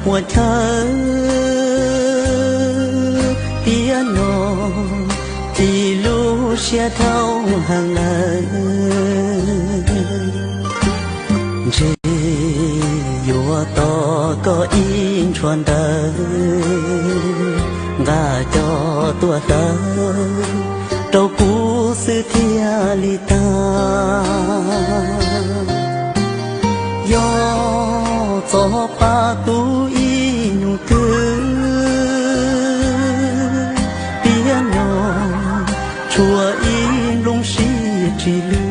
puas chaw, tiam no cia lub siab dhau heev lawm. Ntshe yuav tos koj ib ntshua ntawd, nqa coj tuaj hlawv rau kuv xwb thiaj li tag. Yog txog pab tub ib nyuag twg, tiam no tshuav ib nplooj siab tsis lwj.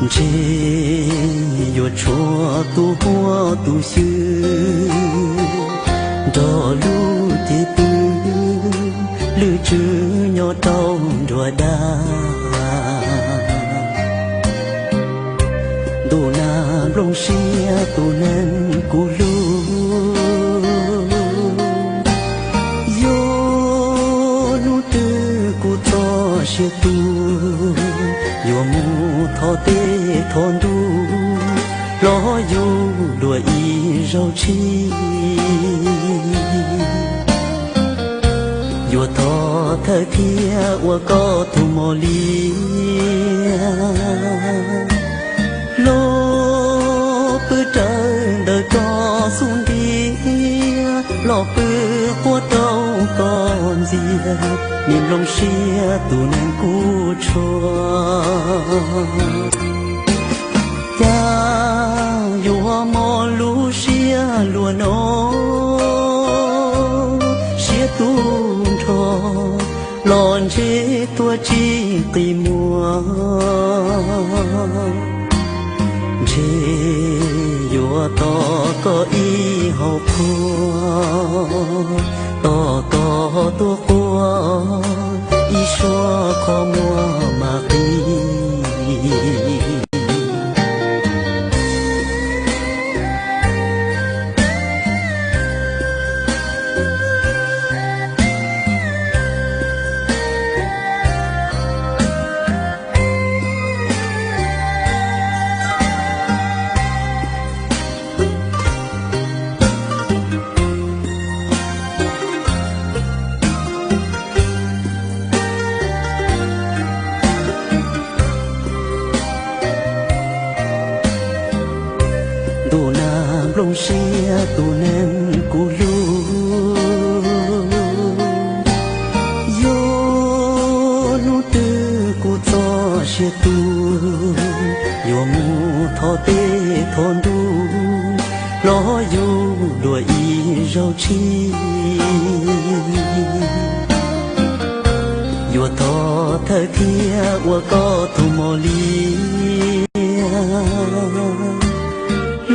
Ntshe yuav tshuav tus huab tus xyw nrog lub cev pw, lwj tswb nyob rau nruab dag. Ntuj na, nplooj siab tus neeg kuv hlub, yog hnub twg kuv txoj sia tu, yuav mus thov tej thov ntuj los yug dua ib zaug tshij. Yuav thov thawj thiab ua koj tus mos liab, los pw rawv ntawm koj xub ntiag, los pw quaj rau koj ntxiag, me nplooj siab tus neeg kuv tshua. Cas yuav mob lub siab luaj no, siab tu nrho los ntshe tuag tsis qi muag. Ntshe yuav tos koj ib hauv qhua, tos koj tuaj quaj ib suab qhov muag mas qis. Ntuj na, nplooj siab tus neeg kuv hlub, yog hnub twg kuv txoj sia tu, yuav mus thov tej thov ntuj los yug dua ib zaug tshij. Yuav thov thawj thiab ua koj tus mos liab,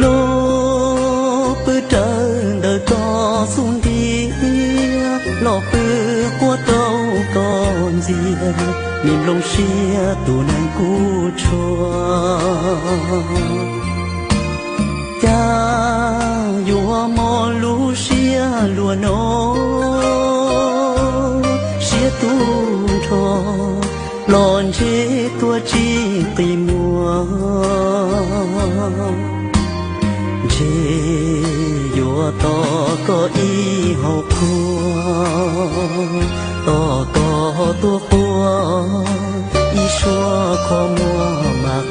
los pw rawv ntawm koj xub ntiag, los pw quaj rau koj ntxiag, me nplooj siab tus neeg kuv tshua. Cas yuav mob lub siab luaj no, siab tu nrho los ntshe tuag tsis qi muag. Ntshe yuav tos koj ib hauv qhua, tos koj tuaj quaj ib suab qhov muag mas